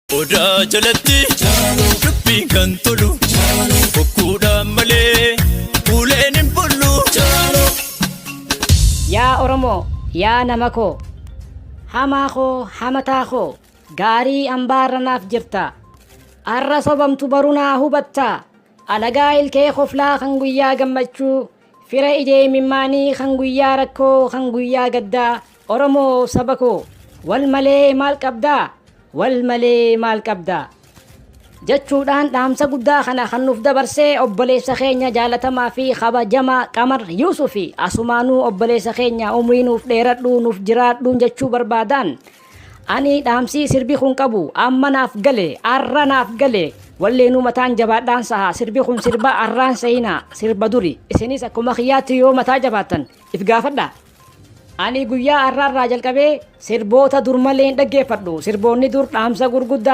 Odaa jalatti dubbiin kan tolu bokkuudhaan malee uleen hin bullu. Yaa Oromoo, yaa nama koo, hamaa koo, hamataa koo, gaarii ambaarra naaf jirta. Arra sobamtu baru naa hubatta. Alagaa ilkee koflaa kan guyyaa gammachuu, fira ijee mimmaanii kan guyyaa rakkoo kan guyyaa gaddaa, Oromoo saba koo, wal malee maal qabdaa? Wal malee maal qabdaa? Jechuudhaan dhaamsa guddaa kana kan nuuf dabarsee obboleessa keenya jaalatamaa fi kabajamaa Qamar Yuusufi. Asumaanuu obboleessa keenya umrii nuuf dheeradhuu nuuf jiraadhuun jechuu barbaadaan. Ani dhaamsii sirbi kun qabu amma naaf gale, arra naaf gale. Walleenuu mataan jabaadhaan saha sirbi kun sirba arraan sahina sirba duri. Isinis akkuma kiyyaatti yoo mataa jabaattan if gaafadha. Ani guyyaa har'aarraa jalqabee sirboota dur malee hin dhaggeeffadhu. Sirboonni dur dhaamsa gurguddaa